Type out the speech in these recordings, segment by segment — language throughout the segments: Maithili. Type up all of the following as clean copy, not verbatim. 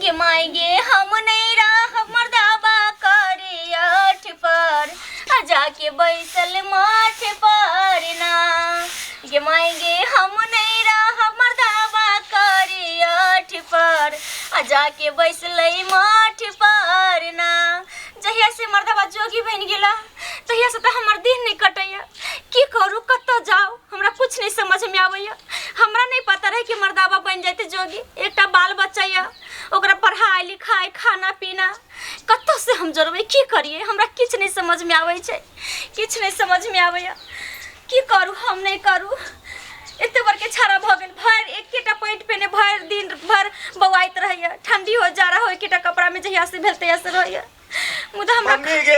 गे माय गे हम नहीं रहब मर्दाबा करे अठ पर आ जाके बैसल माठ पर ना। गे माय गे हम नहीं रहब मर्दाबा करे अठ पर आ जाके बैसलै माठ पर ना। जहिया से मर्दाबा जोगी बनि गेला तहिया से तऽ हमर दिन नहि कटैया। की करू, कतऽ जाउ, हमरा कुछ नहीं समझ में आबैया। हमरा नहीं पता रहे कि मर्दाबा बनि जेतै जोगी। एकटा बाल बच्चा यऽ, ओकरा पढ़ाइ लिखाइ खाना पीना कतऽ से हम जोड़बै, की करियै, हमरा किछु नहीं समझ में आबै छै, किछु नहीं समझ में आबैया। की करू हम, नहीं करू। एते बड़के छाड़ा भऽ गेल, भरि एकेटा पैंट पहिने भरि दिन भरि बौआइत रहैया। ठंडी हो जाड़ा हो एकेटा कपड़ा में जहिया से भेल तहिया से रहैया। मुदा हमरा मम्मी गे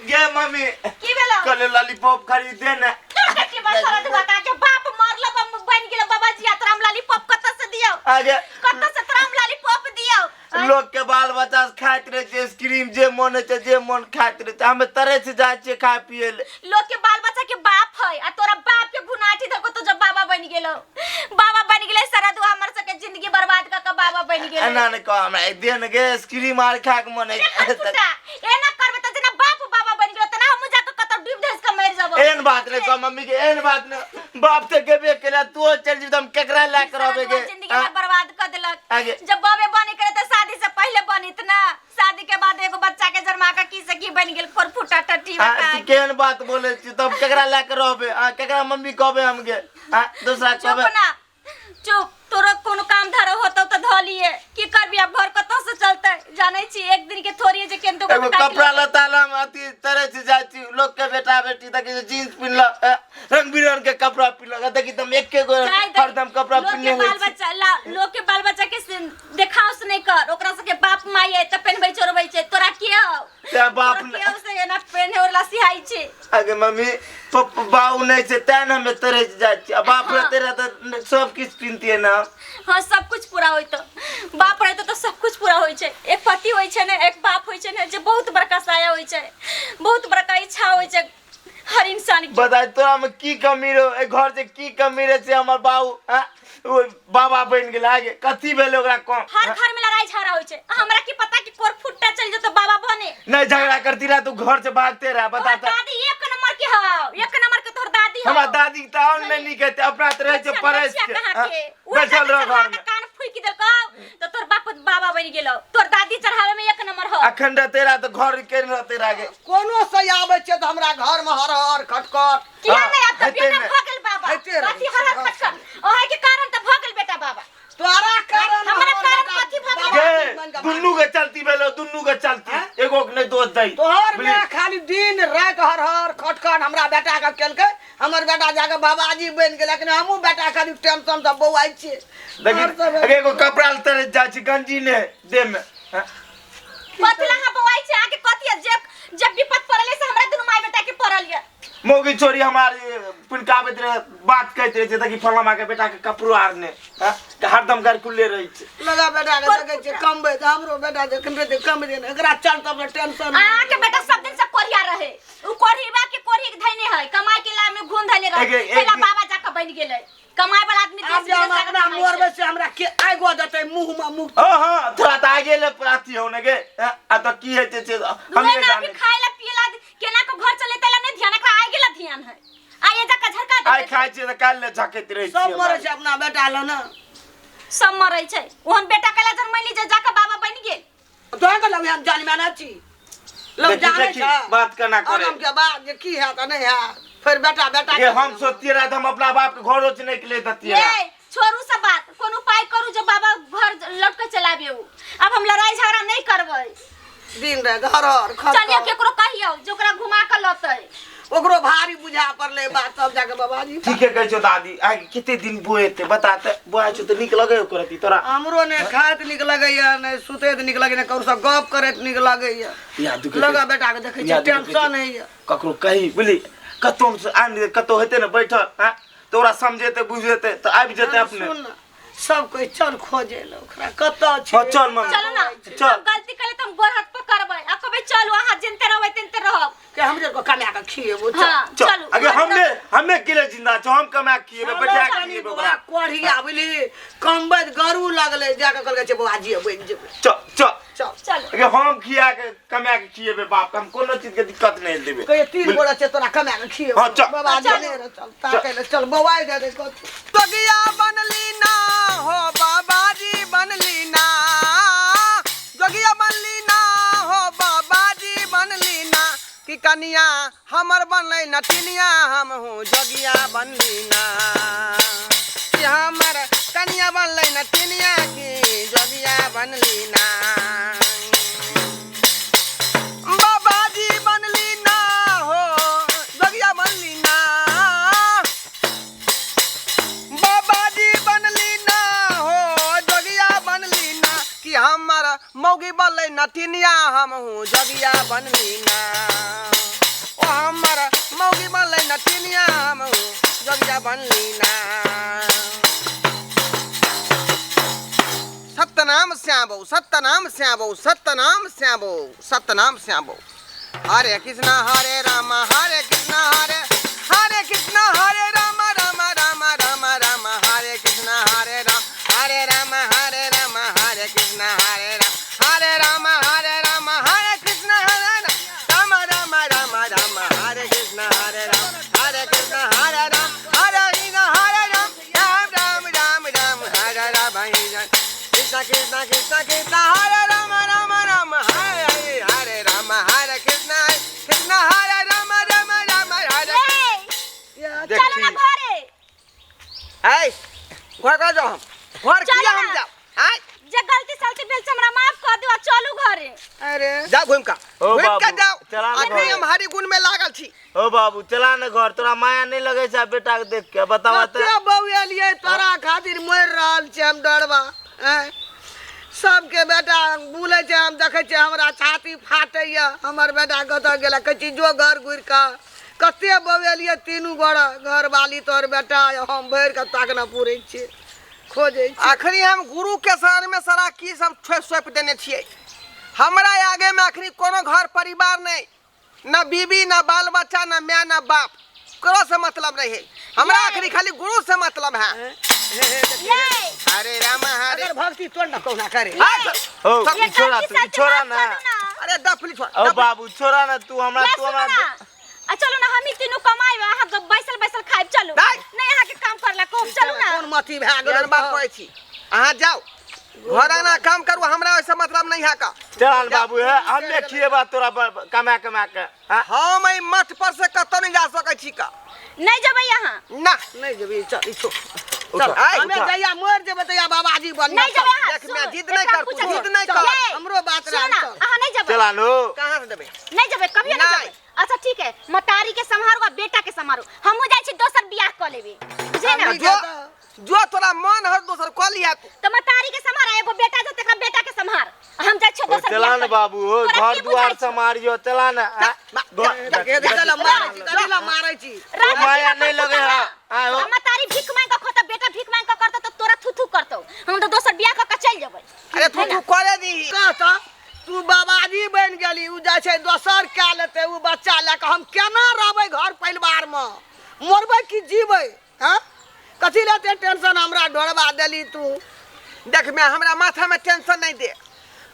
गे मम्मी की भेलौ? कल लॉलीपॉप खरीद दे ना। तोर के बस सारा दुआ का के बाप मरल बम बन गेल बाबाजी, आ तोरा हम लॉलीपॉप कतऽ से दियौ? आगे कतऽ से तोरा हम लॉलीपॉप दियौ? लोग के बाल बच्चा से खाइत रहे छै आइसक्रीम, जे मन होइ छै जे मन खाइत रहे छै। हमे तरे से जाइ छियै खाय पिए ले। लोग के बाल बच्चा के बाप है आ तोरा बाप के घुनाठी धको तो जब बाबा बन गेलो, बाबा बन गेलै सारा दुआ हमर सबके जिंदगी बर्बाद क के बाबा बन गेलै। एना नहि कह हमरा, एक दिन गे आइसक्रीम आर खाय के मन होइ छै। फुटा एना करबे त जेना बाप बाबा बन गेलो तना हमहु जाके कतौ डूब धस के मर जबो। एहन बात नहि कह मम्मी के, एहन बात नहि। बाप तऽ गेबे केला, तू चल जेबही तऽ हम केकरा लए के रहबे गे? जिंदगी में बर्बाद क देलक। आगे। जब बाबे बने करे त शादी से पहले बनित ना, शादी के बाद एगो बच्चा के जन्मा के की से की बन गेल फुटा टट्टी आ, बता। तू केहन बात बोले छी? तब केकरा लए के रहबे? आ, केकरा मम्मी कहबे हम गे? आ, दोसरा चुप कहबे? ना, चुप। तोरो कोनो काम धारो होतौ त धऽ लिए। की करबी आब, घर कतऽ से चलतै जानै छी? एक दिन के थोड़ी जे केंतो एगो कपड़ा लत्ता ला हम अथी तरह से जाइ छी। लोग के बेटा बेटी देखी जे जींस पिन्हलक, रंग बिरंग के कपड़ा पिन्हलक, देखी त हम एके गो हरदम कपड़ा लोग के पिन्हने बाल होइ छी। बच्चा लोग के बाल बच्चा के देखाव से नहीं कर, ओकरा सबके बाप माई है त पेनबै चोरबै छै, तोरा के हौ? तें बाप तोरा के हौ से एना पेन्हे ओढ़ला सिहाइ छै? अगे मम्मी, बाऊ नहीं छै तें ने हमे तरह से जाइ छी। आ बाप रहते रह तऽ सब किछु पिन्हतियै ना। हाँ, सब कुछ पूरा होइत, बाप रहते तो सब कुछ पूरा होइ छै। एक पति होइ छै ने, एक बाप होइ छै ने, जे बहुत बड़का साया होइ छै, बहुत बड़का इच्छा होइ छै हर इंसान के। बताय तोरा में की कमी रहो, ए घर से की कमी रहे से हमर बाऊ, हाँ? ओ बाबा बनि गेल आगे कथी भेल ओकरा कम? हर घर में लड़ाई झगड़ा होइ छै, हमरा की पता कि कोर फुट्टा चल जेतो बाबा बने। नहीं झगड़ा करती रहा तू घर से भागते रहा। बता तोहर दादी एक नंबर के हौ, एक नंबर के तोहर दादी हौ। हमरा दादी के तऽ और नहीं नीक हेतै, अपना तऽ रहै छै अच्छा, पड़ैस अच्छा, के, कहाँ हाँ, के? उहे बैठल दादी रह चढ़ा घर के में। कान फूकि देलकौ तो तोहर बाप बाबा बनि गेलौ। तोहर दादी चढ़ावे में एक नंबर हौ। अखन रहते रहा तऽ घर के रहते रहा गे। कोनो से आबै छै तऽ हमरा घर में हर हर खटखट। किया हाँ, नहीं? अब तऽ हेतै बेटा नहि। भऽ गेल बाबा। हेतै रहै कथी हर हर छै, खटखट? ओहे के कारण तऽ भऽ गेल बेटा बाबा। तोरा कारण हमरा हमर कारण बेटा कथी भऽ गेल? बाबा गे, बनि कऽ दुनू के चलती भेलो, दुनू के चलती। हैं? एगो के नहीं दोष दै। तोहर बुझली? माय खाली दिन राति हर हर खटखट हमरा बेटा के केलकै। हमर बेटा जाके बाबाजी बनि गेल, लेकिन हमहूँ बेटा खाली टेंशन से बौआइ छियै। देखी, आओर सब अगे एगो कपड़ा लत्ता जाइ छी, गंजी ने देह में, हैं? कथी ला अहाँ बौआइ छी? अहाँके कथी है? जे विपद पड़ल से हमरा दुनू माय बेटा के पड़ल ये। मौगी छोरी हमार पिनकाबैत रहे, बात कहैत रहे छै, देखी फलामा के बेटा के कपड़ो आर ने, हैं? तऽ हरदम घर खुलले रहै छै। लगा बेटा के देखै छियै कमबै तऽ हमरो बेटा जखन रहतै कमबै ने, एकरा चलते अपना टेंशन। अहाँके बेटा सब दिन से कोढ़िया रहे, उ कोढ़ीबा के कोढ़ी के धैने है, कमाई के ला में घून धैने रहे, एक पहला बाबा जाके बनि गेलै कमाई वाला आदमी। आब देश जे हम विदेश जाके अपना कमाइ छै। मरबै से हमरा के आगो देतै मुँह में मुँह? हाँ, हाँ, थोड़ा तऽ आगे ले अथी हो ने गे, हैं? आ तऽ की हेतै से हम उहे नहि ना अभी जानै। खाए ला पिए ला केना के घर चलेतै ला नहीं ध्यान, एकरा आइ गेला ध्यान है, आइ जा के झरका आइ देतै। खाइ छियै तऽ काल्हि ले झकैत रहै सब छियै। मरै छै अपना बेटा लए ने। सब मरै छै, ओहन बेटा कैला जनमैली जे जाके बाबा बनि गेल। तोरा के लग हम जान माना छी लोग देखी, जानै देखी, छै बात केना करे। आराम के बाद जे की हैत आ नहि हैत, फेर बेटा बेटा ये हम सोचतियै रहै तऽ हम अपना बाप के घरो से निकले दतियै। ये छोड़ू सब बात, कोनो उपाय करू जे बाबा घर लौट के चलाबियौ। अब हम लड़ाई झगड़ा नहीं करबै। दिन राति हर हर खर चलियौ खर। केकरो कहियौ जे ओकरा घुमा के लतै। ओकरो भारी बुझा पड़लै बात, तब जाके बाबाजी। ठीके कहै छौ दादी। आइ कते दिन बोएते बता तऽ, बोआइ छौ तऽ नीक लगै ओकर अथी तोरा? हमरो ने खाइत नीक लगैया, ने सुतैत नीक लगैया, ने ककरो से गप करैत नीक लगैया। या दुखे लगा बेटा के देखै या छियै दुखे टेंशन होइया। ककरो कही बुझली, कतौ से आनि कतौ हेतै ने बैठल, हँ तऽ ओकरा समझेतै बुझेतै तऽ आबि जेतै अपने। सुन ने, सब कोई चल खोजे ले ओकरा कतऽ छै। हाँ, चल मम्मी। चलू ना। चल। हम गलती कले तऽ हम गोर हाथ पकड़बै आ कहबै चलू, अहाँ जिनते रहबै तिनते रहब। के हमरे को कमा के खिएबो चल। हाँ चल चलू अगे हमने हमे के जिंदा छौ हम कमा के खिएबे बैठा के कनी खिएबे बौआ ओकरा कोढ़िया बुझली कमबैत गरू लगलै जाके कहलकै छै बौआ जी बनि जेबै चल चल चल चलू अगे हम खिया के कमा के खिएबे बाप के हम कोनो चीज के दिक्कत नहीं देबे कहियो तीन गोड़ा छै तोरा कमा के खिएबो हाँ, चल। बाबा चल। जी रे चल ताकै ले चल बौआ दे दे कथी जोगिया बनली ना हो बाबाजी बनली ना जोगिया बनली ना हो बाबाजी बनली ना कि कनिया हमर बनलै नटिनिया हम हूँ जोगिया बनली ना कि हमर कनिया बनलै नटिनिया कि जोगिया बनली ना बाबाजी बनली ना हो जोगिया बनली ना बाबाजी बनली ना हो जोगिया बनली ना कि हमर मौगी बनलै नटिनिया हम हूँ जोगिया बनली ना ओ हमर मौगी बनलै नटिनिया हम हूँ जोगिया बनली ना सत्यनाम श्याबो सत्यनाम श्याबो सत्यनाम श्याबो सत्यनाम श्याबो हरे कृष्णा हरे राम हरे कृष्णा हरे हरे कृष्णा हरे राम राम राम राम राम हरे कृष्णा हरे राम हरे राम हरे राम हरे कृष्णा हरे राम हरे राम हरे राम हरे कृष्णा हरे राम राम राम राम राम हरे कृष्णा हरे राम हरे कृष्णा हरे राम हरे कृष्णा हरे राम राम राम राम राम हरे राम हरे कृष्णा कृष्णा कृष्णा कृष्णा हरे राम राम राम हरे हरे हरे राम हरे कृष्णा कृष्णा हरे राम राम राम हरे ए, चलू ना घरे ऐ घर कहाँ जाओ हम घर चलो किया हम ना। जाओ आय जे गलती सलती भेल से हमरा माफ कर दियो आ चलू घरे अरे जाओ घूम का ओ घूम का बाबू, जाओ चला ना अखनी घरे। हम हरि गुण में लागल छी ओ बाबू चला ना घर तोरा माया नहीं लगे छै बेटा के देख के बतावा त कते बौएलियै तोरा खातिर मरि रहल छै हम डरबा आँय? सबके बेटा बुलै छै हम देखै छियै हमरा छाती फाटैया हमर बेटा कतऽ गेलै कहै छी जो घर घुरि कऽ कते बौएलियै तीनू गोड़ा घरवाली तोहर बेटा हम भरि कऽ ताकना पुरै छियै खोजै छी अखनी हम गुरु के शरण में सारा की सब छोपि सौंपि देने छियै हमरा आगे में अखनी कोनो घर परिवार नहीं न बीबी न बाल बच्चा न माय न बाप ककरो से मतलब नहीं है हमरा अखनी खाली गुरु से मतलब है ये हरे राम हरे अगर भक्ति तोड़ न कहुना करे हाँ, सब- ओ सब- ये ई छोड़ा गलती तू ई सलती छोड़ा माफ ना कर दू ना अरे डफली छोड़ ओ डफली। बाबू छोड़ा ना तू हमरा ये तू सुनू हमरा ना आ चलू ना हम ही तीनू कमाई अहाँ के बैसल बैसल खाइब चलू नहीं। नहीं अहाँ के काम करला खूब चलू ना कोन मथी भए गेल एहन बात कहै छी अहाँ जाउ घर अंगना काम करू हमरा ओहिसँ मतलब नहीं है का चल बाबू है हमे खिएबा तोरा कमा कमा के हाँ? हम एहि मठ पर से कतौ नहीं जा सकै छी का नहीं जेबै अहाँ ना नहीं जेबै चल ई छोड़ उठा, आइ, हमे उठा। जहिया मरि जेबै तहिया बाबाजी बनिया नहीं जेबै अहाँ देख, मैं सुनू, जिद नहीं एकरा कर, तू पूछै जिद छी। नहीं कर। ये, हमरो बात सुनू राख ना चल। अहाँ नहीं जेबै चला नो कहाँ से देबै नहीं जेबै कभियो नहीं नहीं। जेबै अच्छा ठीक है मतारी के सम्हारू आ बेटा के सम्हारू हमहूँ जाइ छी दोसर बियाह कऽ लेबै बुझे ना जो जो तोरा मन हर दोसर कऽ लिहा तू तऽ मतारी के सम्हार आ एगो बेटा जो तकरा बेटा के सम्हार आ हम जाइ छी ओ दोसर चला बियाह ना कऽ लेबै। बाबू ओ तोरा घर की दुआर बुझाइ छौ? समारियो चला ना हाँ? देख देख ला मारै छी कथी ला मारै छी राख ओ माया छी नहीं लगे है। आय हो। मतारी भीख मांग के खोता बेटा भीख मांग के करतो तऽ तोरा थू थू करतो हम तऽ दोसर बियाह कऽ के चलि जेबै अरे तू तू करे दीही कह तऽ तू बाबाजी बनि गेली उ जाइ छै दोसर कए लेतै उ बच्चा लए कऽ हम केना रहबै घर परिवारमे मरबै कि जीबै हँ कथी लए एते टेंशन हमरा ढोरबा देली तू देख मैं हमरा माथा में टेंशन नहीं दे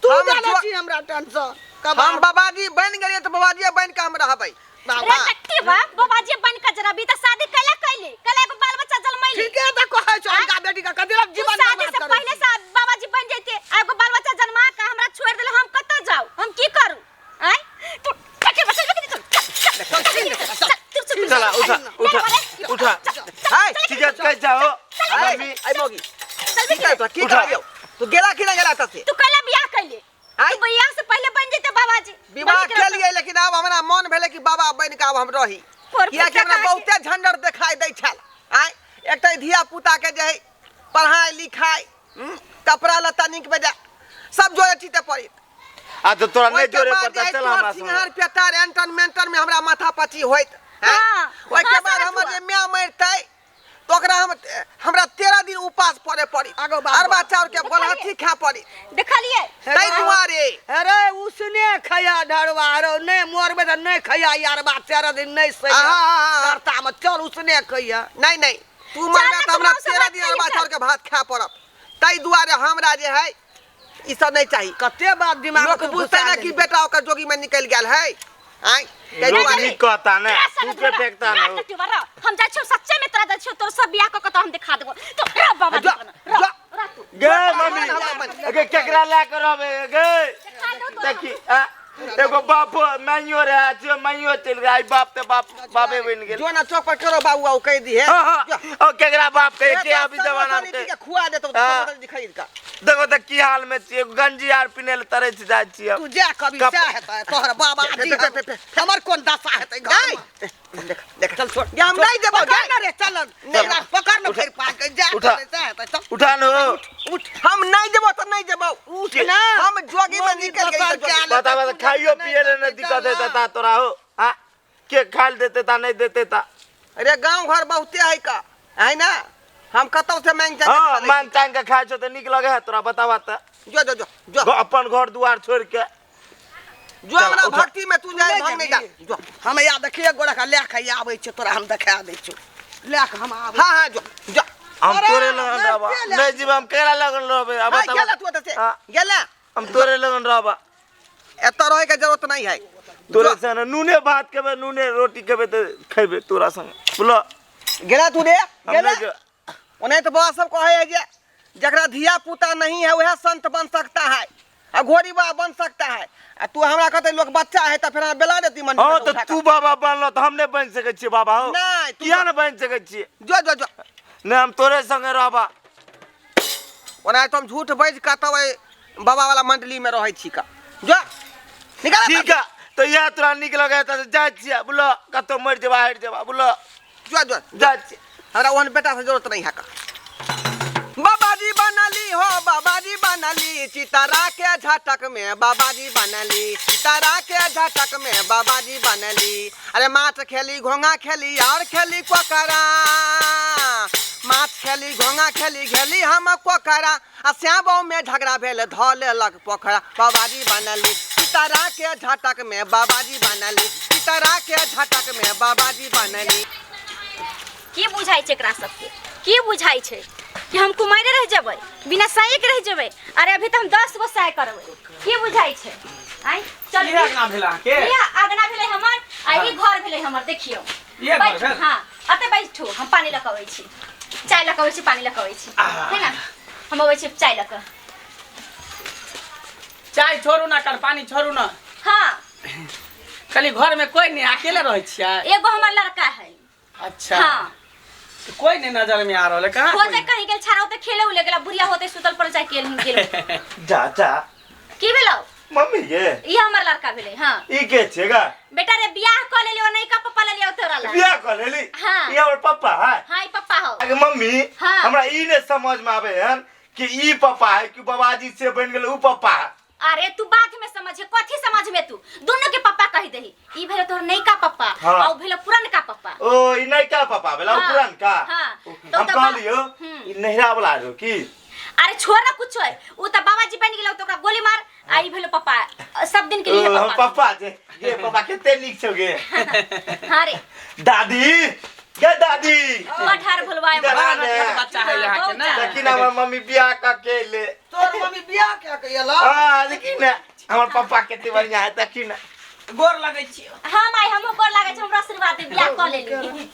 तू हम जानै जो- छी हमरा टेंशन हम बाबाजी बन गेलियै तऽ बाबाजी बन के हम रहबै रे कट्टी बा बाबाजी बन के जरा भी त शादी कैला कैली कैला एगो बाल बच्चा जन्मैली ठीके तऽ कहै छौ हुनका बेटी के कथी लए तू जीवन शादी बर्बाद से करै पहले छी? से बाबाजी बन जैते आ एगो बाल बच्चा जन्मा के हमरा छोड़ देले हम कतऽ जाऊ हम की करू आय तू कट्टी बा चल चल चल चल चल चला उठा उठा उठा हाय ठीक है कह जाओ हाय मम्मी आई मोगी चल की करतो की उठा। करियौ तू गेला कि ना गेला तसे तू कैला बियाह कैले आय। तू बियाह से पहले बन जैते बाबाजी विवाह बन के रहता। केलियै लेकिन आब हमरा मन भेलै कि बाबा बनि के आब हम रही पर कियाकि हमरा पुता बहुते झंडर देखाइ दै छल आय एकटा धिया पुता के जे है पढ़ाइ लिखाइ कपड़ा लत्ता नीक बेजा सब जोड़े चीते पड़ित आ तो तोरा नहीं ओहिके जोड़े बाद पड़ता जे चल तोहर हमरा संगे। सिंहार पेटार एंटन मेंटन में हमरा माथा पची होइत आँय? हाँ, ओहिके हाँ, बाद सरस हमर हुआ। जे माय मरतै तो ओकरा हम हमरा 13 दिन उपास पड़े पड़ी। आगो बात अरबा चाउर के बलहथी खा पड़ी। देखलिए ताहि दुआरे। अरे उसने खैया ढरवा रो नहीं मरबे त नहीं खैया यार बात 13 दिन नहीं सही आहा। करता में चल उसने खैया। नहीं नहीं तू मरबे त हमरा 13 दिन अरबा चाउर के भात खा पड़त। ताहि दुआरे हमरा जे है ई सब नहीं चाहिए। कते बात दिमाग लोग बुझते ना कि बेटा ओकर जोगी में निकल गेल है। आय ताहि लोग दुआरे नीक कहता ने तू के फेंकता ने हम जाइ छियौ सच्चे में तोरा जाइ छियौ तोर सब बियाह क के तो हम दिखा देबो तो रे बाबा जा, रे जा। रे तू गे मम्मी गे केकरा ला के रहबे गे दिखा दो तोरा। देखी आ, एगो बाप माइयो रहे छै माइयो चलि गेल आई बाप ते बाप बाबे बनि गेल। जो ना चौक पर करो बाबू आउ कहि दी है। हाँ, हाँ, ओ केकरा बाप कहे के अभी जमाना के के खुआ देतो हाँ। तो दिखाई का। देखो त की हाल में छियै एगो गंजी आर पिन्हे ले तरस जाइ छियै। तू जा कभी कप- सह हेतै तोहर बाबा जी हमर कोन दशा हेतै घर में? देख देख चल छोड़ ये हम नहीं देबो पकड़ ना रे चल नहीं पकड़ ना फिर पा के जा उठा। रे सह हेतै चल उठा लो। उठ हम नहीं देबो त नहीं देबो। उठ ना हम जोगी में निकल गए मम्मी जोगी। बता बता खाइयो पिए ले नहीं दिक्कत हेतै ता तोरा हो। हाँ के खाइल देते ता नहीं देते ता। अरे गांव घर बहुते है का है ना हम कतौ से मांग जाके हाँ खा लै छी। मांग तांग के खाइ छौ त नीक लगे है तोरा बतावा त। जो जो जो जो अपन घर दुआर छोड़ के जो हमरा उठा। भक्ति में तू जाए भंग नहीं जा जो। हम या देखिए गोरा का ले के आबै छै तोरा हम देखा दै छौ ले के हम आबै। हां हां जो जो हम अरे, तोरे लगन मैं रहबा के ले- नहीं जीव हम केरा लगन रहबे अब हां बतावा। गेला तू ओतऽ से हाँ। गेला हम तोरे लगन रहबा। एतऽ रहै के जरूरत नहीं है। तोरे संग नूने भात खेबे नूने रोटी खेबे त खेबे तोरा संग बोलो। गेला तू रे हम गेला नहीं जेबै। ओने तो बाबा सब कहे है जे जकरा धिया पुता नहीं है वह संत बन सकता है आ घोड़ी बाबा बन सकता है आ तू हमरा कहते लोग बच्चा है त फेर हमरा बेला देती मन हाँ तो तू बाबा बनलो त हम नहीं बन सकै छियै बाबा हो। नहीं, तू किया नहीं बन सकै छियै? जो जो जो नहीं हम तोरे संगे रहबा। ओना तो हम झूठ बाजि कऽ तब एहि बाबा वाला मंडली में रहै छी का जो निकाल ठीक है तो यह तोरा नीक लगे त जाइ छियै बोलो कतौ मरि जेबा हटि जेबा बोलो जो जो जाइ छियै। हमरा ओहन बेटा से जरूरत नहीं है का। बाबाजी बनली हो बाबाजी बनली चितारा के झटक में बाबाजी बनली चितारा के झटक में बाबाजी बनली। अरे माछ खेली घोंघा खेली और खेली कोकरा माछ खेली घोंघा खेली घेली हम कोकरा आ श्याबो में झगड़ा भेल धऽ लेलक पोखरा बाबाजी बनली चितारा के झटक में बाबाजी बनली चितारा के झटक में बाबाजी बनली। की बुझाइ छै एकरा सबके की बुझाइ छै कि हम कुमारे रह जेबै बिना साये के रह जेबै? अरे अभी तऽ हम 10 गो साय करबै की बुझाइ छै? आइ चल इहे अङ्गना भेल अहाँके? इहे अङ्गना भेलै हमर आ ई घर भेलै हमर देखियौ। इहे घर बैठू, भेल? हाँ अतऽ बैठू हम पानी लऽ कऽ अबै छी चाय लऽ कऽ अबै छी पानी लऽ कऽ अबै छी है ना हम अबै छी चाय लऽ कऽ। चाय छोड़ू ना कर पानी छोड़ू ना। हाँ खाली घर में कोई नहीं अकेले रहै छियै? एगो हमर लड़का है। अच्छा। हाँ कोई नहीं नजर में आ रहल है कहाँ होते कोई? कहीं गेल छाड़ा होते खेले उले गेला बुढ़िया होते सुतल पर जाय गेल गेल। जा जा की भेलौ? मम्मी ये ई हमर लड़का भेलै। हाँ ई के छेगा? बेटा रे बियाह क लेलियो नहीं का पप्पा लेलियो तोरा ला। बियाह क लेली? हाँ। ई हमर पप्पा है। हाँ ई पप्पा हो। अगे मम्मी हाँ। हमरा ई ने समझ में आवे हन कि ई पप्पा है कि बाबाजी से बन गेल ऊ पप्पा है। अरे तू बाद में समझे कथी समझ में तू दोनों के पप्पा कहि दही। ई भेलो तोहर नैका पप्पा हाँ। आ ऊ भेलो पुरनका पप्पा। ओ ई नैका पप्पा भेलो हाँ। पुरनका। हाँ। हम तो तो कहलियो ई नैहरा वाला रहो की? अरे छोड़ ना कुछ है ऊ त बाबाजी बन गेलो तो ओकरा गोली मार आ ई भेलो पप्पा सब दिन के लिए ओ, हम पप्पा। पप्पा जे ये पप्पा कते नीक छौ गे। हां रे दादी गे दादी पठार भुलवाए इधर आ ने। बच्चा है यहाँ के ना। देखी ना हमर मम्मी बियाह क के अयलै। तोर मम्मी बियाह के के अयलौ? हां देखी ना हमर पप्पा कते बढ़िया है देखी ना। गोर लगै छियौ। हां माई हमहूँ गोर लागै छी हमरा आशीर्वाद दे बियाह क लेली।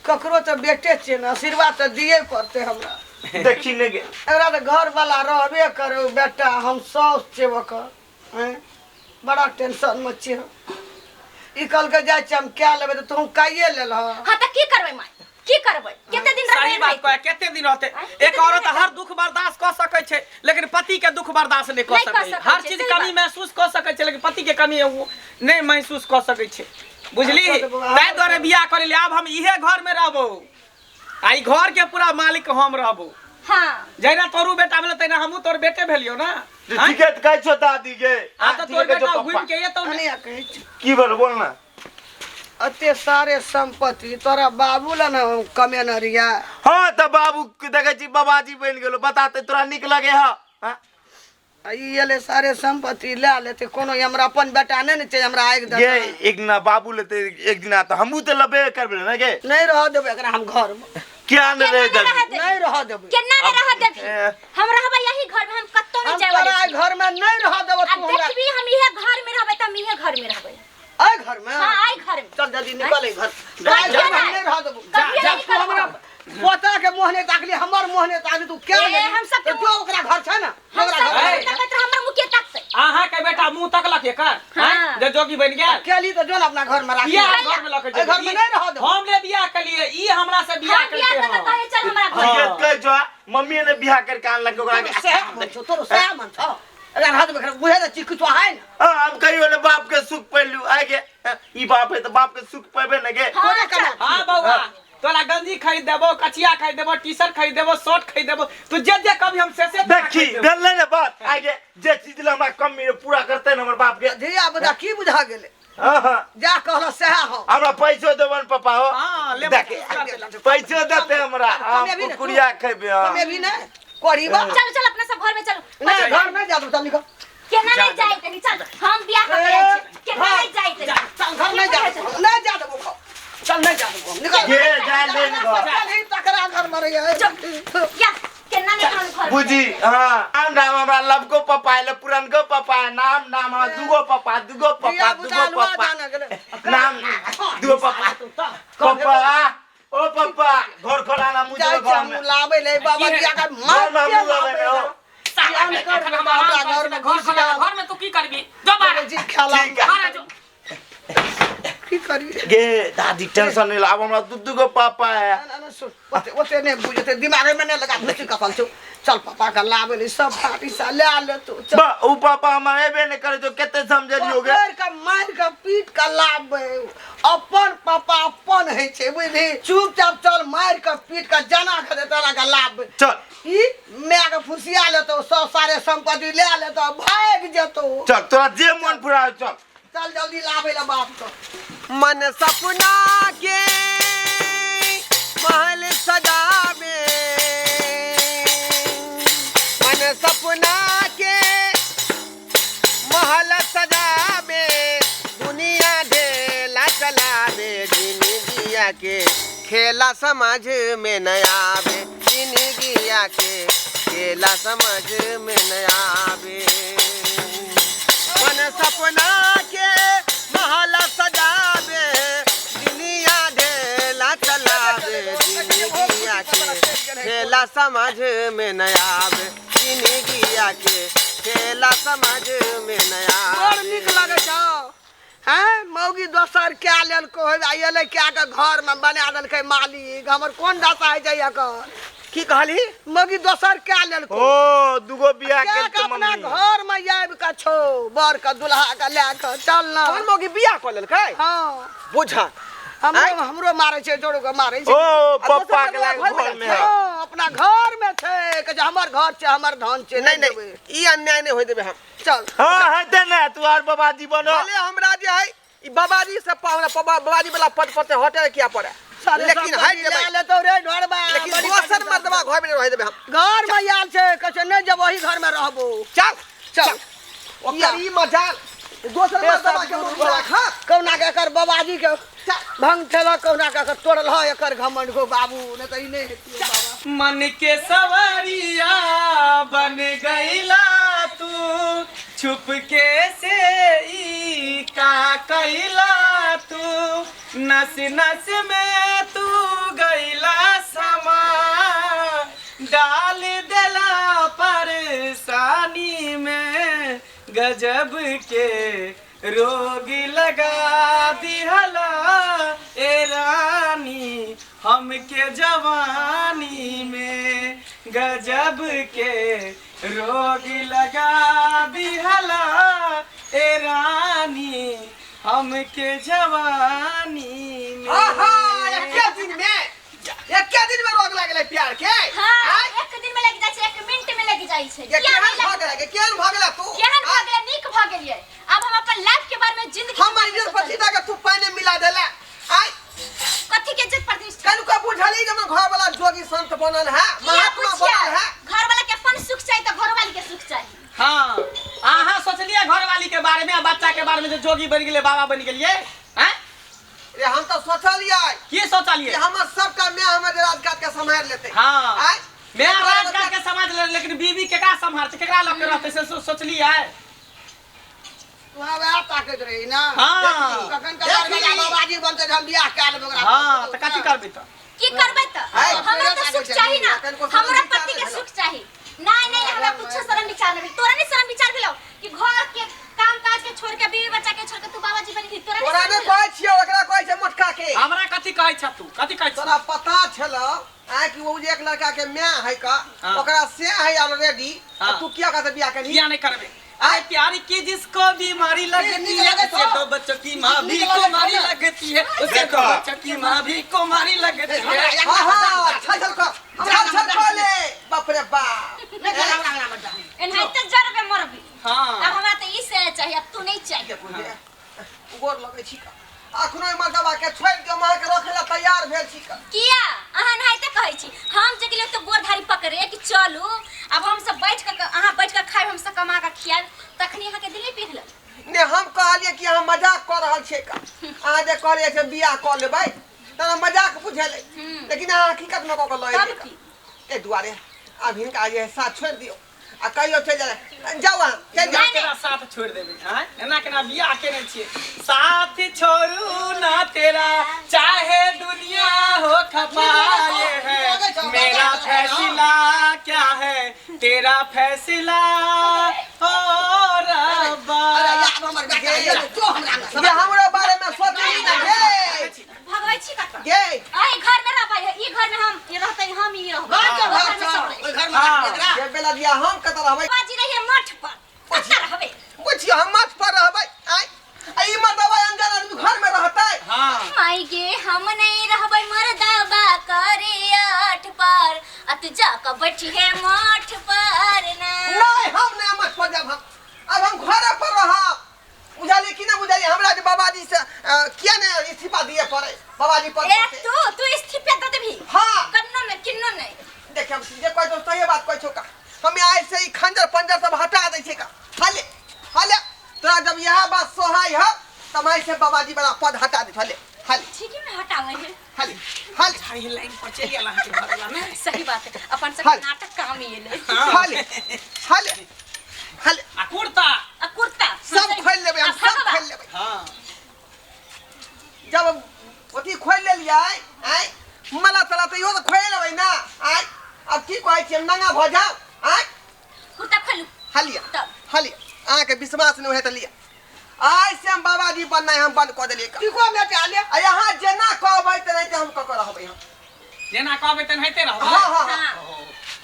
ककरो तऽ बेटे छियै ने आशीर्वाद तऽ दिए पड़तै हमरा। देखी ने गे। एकरा तऽ घर वाला रहबे करू बेटा हम साउस छियै ओकर हैं बड़ा टेंशन में छियै। ई कहलकै जाइ छियै हम कए लेबै तऽ तू काइए लेलह। हाँ तऽ की करबै माई की करबै कते दिन रहबै? सही बात कहे कते दिन रहते? आँय? एक औरत हर दुख बर्दाश्त कऽ सकै छै लेकिन पति के दुख बर्दाश्त नहीं कऽ नहि कऽ सकै। सकै हर छै, चीज सही कमी बात। महसूस कऽ सकै छै लेकिन पति के कमी ओ नहीं महसूस कऽ सकै छै बुझली? अच्छा, तऽ बौआ, ताहि दुआरे बियाह कऽ लेली। आब हम इहे घर में रहबो आ ई घर के पूरा मालिक हम रहबो। हाँ। जहिना तोरू बेटा भेलो तहिना हमहूँ तोर बेटे भेलियौ ना। ठीके तऽ कहै छौ दादी गे। आ तऽ तोर ठीके कहै छौ बेटा पप्पा। घुमि के एतौ ने। कनिया कहै छौ। की भेल बोल ना। अते सारे संपत्ति तोरा बाबू ला न कमेने रहिया। हाँ तऽ बाबू के देखै छी बाबाजी बनि गेलो, बताते तोरा नीक लगे ह? हाँ? आ ई एलै सारे संपत्ति लए लेतै, कोनो हमरा अपन बेटा नहि ने छै हमरा आगि गे देतै। एक दिना बाबू लेतै, एक दिना तऽ हमहूँ तऽ लेबे करबै ने गे। नहि रहऽ देबै एकरा हम घरमे। किया नहि केना रहि नहि देबही? रहऽ देबही? नहि रहऽ देबै। केना नहि रहऽ देबही? ए। हम रहबै यही घर में, हम कतौ नहीं हम जाय वाला तोरा छी। घर में नहीं रह देबो आ तू हमरा। देखबी हम इहे घर में रहबै त हम इहे घर में रहबै। एहि घर में? हां, आई घर में। चल जल्दी निकल एहि घर। कहियो एहि घर में हम नहि। नहीं रह देबो। कहियो जा, नहि तू हमरा पोता के मुँह नहि ताकली, हमर मुँह नहि ताकली, तू क्या ए, गेली? हम सबके तो जो ओकरा घर छै ने, हम ओकरा सब घर मुँह तकैत रह, हमर मुँह के तकतै। अहाँ के बेटा मुंह तकलक एकर? हाँ। हैं? जे जोगी बनि गेल। केली तऽ जो ने अपना घर में राखी। किया घर में लऽ के एहि घर में नहीं रह देबो। हम ने बियाह केलिए, ई हमरा से बियाह हम बियाह केलकै। कऽ के कहै चल हमरा घर। हाँ। ये कह जो मम्मी ने बियाह करके आनलक ओकरा तोरो के। सएह मन छौ, तोरो सएह मन छौ। एकरा रह देबै, एकरा बुझै तऽ छी किछो है ने। हाँ, हम कहियो ने बाप के सुख पैलू आइ गे। ई बाप है तऽ बाप के सुख पैबे ने गे। हाँ, तोरे चल। कना। हाँ बौआ, तोरा गंजी खरीद देबो, कचिया खरीद देबो, टी शर्ट खरीद देबो, शर्ट खरीद देबो, तू जे जे कभी हम से से तोरा देखी खरीद देबो। भेलै ने बात आइ गे, जे चीज लए हमरा कमी रहै, पूरा करतै ने हमर बाप के। धिया पुता की बुझा गेलै? हाँ, हाँ। जा कहल सएह हो। हमरा पैसो देबन पापा हो। हाँ, लेबै। देख, पैसो देते हमरा, हम कमेबही ने तू। कुकुरिया खेबै। हाँ। कमेबही ने कोरीबा। चल चल अपना सब घर में चलो। नहीं घर नहीं जा दू, चल निकल। केना नहीं जाई तनी, चल हम बियाह कऽ के आयल छी। केना नहीं जाई तनी? चल घर नहीं जा देबो, नहीं जा देबो घर। चल नहीं जा देबो, निकल। गे, जा ले घर। चल ही तकरा घर में रहिए। या केना नहीं हम घर में बुझी, हाँ, नाम नाम हमरा लवको पापा आयल, पुरनको पापा आयल, नाम नाम हमरा दुगो पापा, दुगो पापा, धिया पुता दुगो लुआ पापा। जाना गेलै। नाम दुगो पापा। पापा, ओ पापा, घर खोलाना मुझे जाइ घर छै में। हम लाबै ले बाबा की है? दिया के घर मार में के हम लाबै लाबै ले, ओ। साला बियाह एखन कर हम हमरा आराम घर में करै छी, घर घुसि खोला, जाउ। घर में तू की करबी? जो बाहर। जी खेला। ठीक है। बाहर जो। की करी? गे दादी टेंशन नहीं ला, अब हमरा दू दू गो पापा है। ना, ना, सुन, ओते ओते नहि बुझते, दिमागे में नहि लगा, घुसी कपाल छौ। चल पापा के लाबै ले सब फाटी सा ले ले तू। चल। बा उ पापा हमर एबे नहीं करे जो केते समझलियो गे। पकड़ के मार के पीट के लाबै, अपन पापा अपन होइ छै बुझली। चुपचाप चल, मार के पीट के जना के दे तोरा के लाबै। चल। ई माय के फुसिया लेतो, सब सारे संपत्ति ले लेतो, भागि जेतो। चल तोरा जे मन फुरा चल। चल जल्दी लाबै ले बाप के। मन सपना के महल सजावे, मन सपना के महल सजावे, दुनिया ढेला चलावे, जिंदगिया के खेला समझ में न आवे, जिंदगिया के खेला समझ में न आवे। मन सपना के महल सजावे, दुनिया ढेला चलावे, जिंदगिया के खेला समझ में न आवे, जिंदगिया के खेला समझ में न बड़ आवे। नीक लगै छौ हैं मौगी दोसर कए लेलको हे, आ एलै कए के घर में बना देलकै मालिक। हमर कोन दशा होइ छै एकर? की कहली? मौगी दोसर कए लेलको। ओ दुगो बियाह कए के केलकै अपना मम्मी। घर में आबि के छौ, बर के दुल्हा के लए के चल ना। कोन मौगी बियाह कऽ लेलकै? हाँ। बुझा। हमरो आँय? हमरो मारै छै, जोड़ो के मारै छै। ओ आ दोसर पप्पा के मर्दवा लाग घर में घर में छै। हाँ, अपना घर में छै, कहै छै हमर घर छै, हमर धन छै। नहीं नहीं, देबै। ई अन्याय नहीं होय देबै हम। चल। हाँ हेतै ने, तू आर बाबाजी बनो। भले हमरा जे है ई बाबाजी से हमरा बाबाजी वाला पद पर से हटे किया पड़े, सारे लेकिन संपत्ति हट जेबै। लए लेतौ रे ढोरबा, लेकिन बड़ी दोसर बड़ी मर्दवा घर में रह देबै हम। घर में आयल छै, कहै छै नहि जब वही घर में रहबो। चल चल। ओकर ई मजाल दोसर हे मर्दवा सब के गुरु मुँह राख। कहुना के एकर बाबाजी के भंग ठेलक, कहुना के एकर तोड़ल ह एकर घमंड गो बाबू, नहि तऽ ई नहि हेतियै बाबा। मन के सवरिया बन गईला तू, छुप के से ई का कैला तू, नस नस में तू गईला समा, डाल देला परेशानी में, गजब के रोग लगा दिहला ए रानी हमके जवानी में, गजब के रोग लगा दिहला ए रानी हमके जवानी में। आहा, एके दिन में, एके दिन में रोग लागलै प्यार के। हाँ, एक दिन में लग जाइ छै, एक मिनट में लग जाइ छै। ये किया केहन नहि भऽ लग- गेलै के? केहन भऽ गेलै तू? केहन भऽ गेलै? नीक भऽ गेलियै। अब हम अपन लाइफ के बारे में, जिंदगी के हमर बारे में इज्जत सोचलियै। पसीना के तू पानि मिला देले। बनल है, किया महात्मा पुछिया बनल है। घर वाला के अपन सुख चाही त घर वाली के सुख चाही। हाँ, अहाँ सोचलिए घरवाली के बारे में आ बच्चा के बारे में जे जोगी बनि गेलिए, बाबा बनि गेलिए हैं? रे हम तो सोचलिए की सोचलिए? कि हमर सबका my हमर राजकाज के सम्हार लेते। हाँ। आय मैं राजकाज के समाज ले, लेकिन बीवी केकरा सम्हारते, केकरा लग के रहते से सोचलिए? तू वएह ताकैत रही ना। हाँ। कखन कबार वाला बाबाजी बनते जे हम बियाह कए लेबै ओकरा। हाँ, तऽ कथी करबै तऽ? की करबै त? है, हमरा त सुख चाही ना, हमरा पति के सुख चाही। नहीं नहीं, हमरा कुछो शर्म विचार नहीं भेल। तोरा नहीं शर्म विचार भेलौ कि घर के काम काज के छोड़ के, बीवी बच्चा के छोड़ के तू बाबाजी बनि गेली? तोरा तोरा नहीं नहि शर्म भेलौ? कहै छियौ, एकरा कहै छै मोटका के। हमरा कथी कहै छ तू? कथी कहै छ? तोरा पता छलौ आय कि ओ जे एक लड़का के my है का, हाँ। ओकरा से है ऑलरेडी, हाँ। तू किया का से बियाह केलही? किया नहीं करबे? आय प्यार की जिसको बीमारी लगती नीक है, लगै उसे छौ। दो बच्चों की माँ भी नीक लगै छौ कुमारी ने? लगती है, उसे दो देखो। बच्चों की माँ भी कुमारी लगती है। हाँ हाँ, छल छल कर, छल छल कर ले, बाप रे बाप। नहि चल हमरा अंगना मे जा। एनाहिते जरबे मरबी। हाँ। अब हमरा त ई से चाही, अब तू नहीं चाही। गोर लगै छी का, अखनो एहि मर्दबा के छोड़ि दियौ, माँ के रखै ला तैयार भेल छी का। किया अहाँ एनाहिते कहै छी? हम जे गेलियै तऽ गोर धारी पकड़े कि चलू अब हम सब बैठ के, अहाँ बैठ के खायब, हम सब कमा के खियाब, तखनी अहाँके दिल नहि पिघलल? ने हम कहलियै कि अहाँ मजाक कऽ रहल छियै का, अहाँ जे कहलियै से बियाह कऽ लेबै तऽ हमरा मजाक बुझेलै, लेकिन अहाँ हकीकत मे कऽ के लऽ तब एलियै का। की? एहि दुआरे आब हिनका जे है साथ छोड़ि दियौ आ कहियो चलि जाय, जाउ अहाँ चलि जाउ। एना केना साथ छोड़ि देबै? आँय, एना केना बियाह केने छियै? साथ छोड़ू ना तेरा चाहे दुनिया हो खपा, ये है मेरा फैसला, क्या है तेरा फैसला ओ रब्बा। अरे आब हमर बेटा ये जो हमरा अंगना ये हमरो बारे मे सोचली ना गे। भगबै छी कतऽ? गे एहि घर मे रहबै, ई घर मे हम ई रहतै, हम ई रहबै, घर चल, घर घर मे चल, सब रहै। ओहि घर मे राखी एकरा। जे बेला दिया हम कतऽ रहबै? बाजी रहिए मठ पर, कतऽ रहबै? बुझियौ हम मठ पर रहबै। आँय, आ ई मर्दबा अनजान आदमी घर मे रहतै? हाँ। माई गे, हम नहीं रहबै मर्दाबा करे आठ पर, आ तू जा के बैठी है मठ पर ना। नहीं, हम नहीं मठ पर जाब, हम अब हम घरे पर रहब। बुझलियै कि ना बुझलियै? हमरा जे बाबाजी से किया ने इस्तीफा दिए पड़े बाबाजी पर? ए तू तू इस्तीफा दे देबही? हाँ। कन्नो में किन्नो नहीं। देख, हम जे कहै छौ सही बात कहै छौ का, हम आइ से ई खंजर पंजर सब हटा दै छियै का। हाले हाले तोरा जब इएह बात सोहाइ है तब आइ से बाबाजी वाला पद हटा दै छौ। हाले हाले। ठीक है, में हटावे है। हाले हाले। अरे लाइन पर चलि गेल अहाँके घरवला ने। सही बात है, अपन सब हाल। नाटक काम एलै। हाले हाले हाले। आ कुर्ता? आ कुर्ता सब खोलि लेबै हम, आ सब भगवा। खोलि लेबै। हाँ। जब अथी खोलि लेलियै आँय मला तला तऽ इहो तऽ खोलि लेबै ना। आँय, आब की कहै छियै, हम नंगा भऽ जाउ? आँय, कुर्ता खोलू। हालिया। तब। हालिया, अहाँके विश्वास नहि होय तऽ लिअ, आइ से हम बाबाजी बननाइ हम बंद कऽ देलियै का। टीको बेटा ले। आ यहाँ जेना कहबै तेनाहिते हम कऽ के रहबै हम। जेना कहबै तेनाहिते रहबै? हाँ हाँ हाँ। हाँ,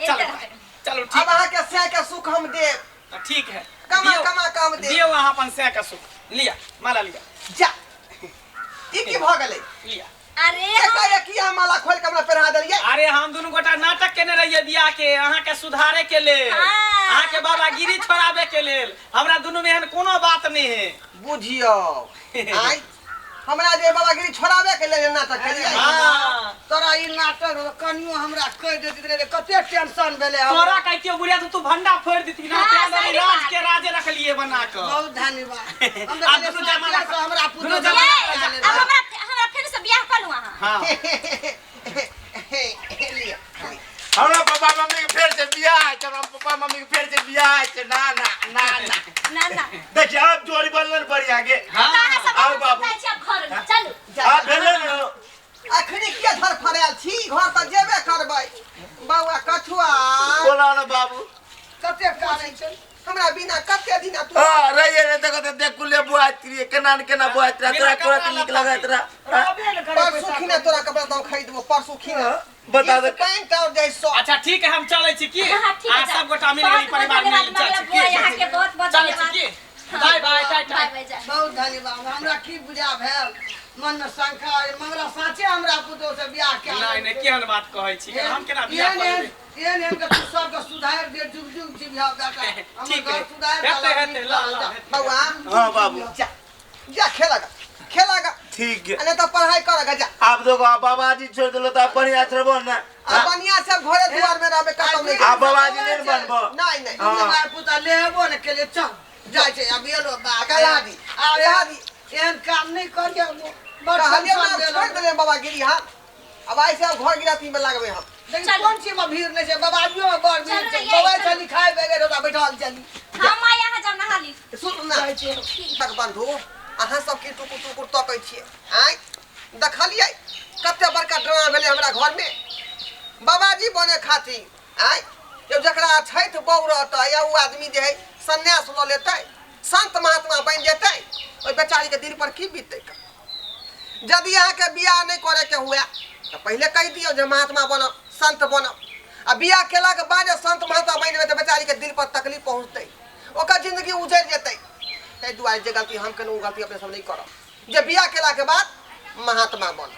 चलो एते रहबै। चलो अब ठीक। अहाँके सह के सुख हम देब। है, ठीक है। कमा दियौ। कमा कम देब। दियौ अहाँ अपन सह के सुख, लिअ माला लिअ। जा, ई की भऽ गेलै? लिअ। अरे हम एकाएक की अहाँ माला खोलि के हमरा पहिरा देलियै? अरे हम दुनू गोटा नाटक केने रहियै बियाह के, अहाँके सुधारे के लेल, हाँ। अहाँके बाबागिरी छोड़ाबे के लेल। हमरा दुनू में एहन कोनो बात नहीं है। बुझियौ, आँय हमरा जे बाबागिरी छोड़ाबे के लेल नाटक केलियै? हाँ। तोरा ई नाटक कनियो हमरा कहि देती रे, कते टेंशन भेलै हमरा। तोरा कहितियो बुढ़िया तऽ तू भंडा फोड़ि देती ना। हाँ, तें दुआरे सही राज बात। के राजे रखलिए बना कऽ। बहुत धन्यवाद। हम आ तऽ दुनू जमाना कहलियै हमरा दुनू पुतोहु जमाना ये, अब हमरा हमरा फेर से बियाह कऽ लू अहाँ। हाँ। लिअ। हमरा पापा मम्मी के फेर से बियाह होइ छै, हमरा पापा मम्मी के फेर से बियाह होइ छै। ना ना ना ना। ना ना। देखिए अब जोड़ी बनल बढ़िया के। हाँ। अहाँ सब आउ हम बाबू। जाइ छी अब घर में, चलू। आ भेलै ने। अखनी किया धरफड़ायल छी? घर तऽ जेबे करबै। बौआ कछुआ। बोला ना बाबू। कते कानै छै। हमरा बिना कते दिन तू हाँ रहिए रे, देखो तो देख कुले बुआइत रहिए, केना न केना बुआइत रहे, तोरा बिना तोरा कपड़ा के नीक लत्ता लगैत के। रहे। रहबे ने करे परसू पैसा। खिना तोरा कपड़ा तो खरीदबो परसू खिना। बता दे। जींस पैंट और जाय सौ। अच्छा ठीक है, हम चलै छी की? हाँ, ठीक है, अहाँ सब गोटा मिल बहुत गेली बहुत परिवार धन्यवाद मिल चल मंगला छी बुआ, की? अहाँके बहुत बहुत चलै छी धन्यवाद। की? बाय बाय, टाटा। बाय बाय, जा। बहुत धन्यवाद। हमरा की बुझा भेल मन में शंका अइ, मंगला साँचे हमरा पुतोहु से बियाह कए नहीं नहीं, केहन बात कहै छी, हम केना बियाह एहन कऽ एहन लेबै? एहन एहन के तू सबके सुधारि दे, जुग जुग जीविह बेटा। हमर ठीक घर है। सुधारि हेतै देलक, हेतै, नीक ल रहल। ल हेतै। बौआ। हाँ बाबू। जा जा, खेलक। खेला गा ठीक है। आ नहीं तो पढ़ाई कर गा जा। आब देखो आब बाबाजी छोड़ दिलो तो आब बढ़िया से रहबो ने। आ बढ़िया से घरे दुआर में रहबे कतौ नहीं। आब बाबाजी नहीं बनबो। नहीं नहीं। हाँ। हमार पुता लेबो ने के लिए चल जाइ छै अब एलो बा कला दी आब यहाँ दी। एहन काम नहीं करियो बड़ कहलियै टेंशन ना, देलक। छोड़ि देलियै बाबागिरी हम। अब आइ से अब घर गिरहस्थी में लागबै हम। लेकिन कोन चीज में भीड़ नहीं छै बाबाजियो में बड़ भीड़ चलू छै। ने यही, बबाइ चलू। छली खाय बगैर ओतऽ बैठल छली। हम आइ यहाँ जाउ नहा ली। सुन ना जाइ छै। तक बंधु अहाँ सब की टुकुर टुकुर तकै छियै आँय? देखलियै कते बड़का ड्रामा भेलै हमरा घरमे बाबाजी बने खातिर आँय? जब जकरा छठि बहू रहतै या ओ आदमी जे है सन्यास लऽ लेतै संत महात्मा बनि जेतै ओहि बेचारीके दिल पर की बीततै? यदि अहाँके बियाह नहि करैके हुए तऽ पहिले कहि दियौ जे महात्मा बनब संत बनब। आ बियाह केलाके बाद जे संत महात्मा बनि जेबै तऽ बेचारीके दिल पर तकलीफ पहुँचतै ओकर जिंदगी उजड़ि जेतै। ताहि दुआरे जे गलती हम केलहुँ ओ गलती अपने सब नहि करब जे बियाह केलाके बाद महात्मा बनब।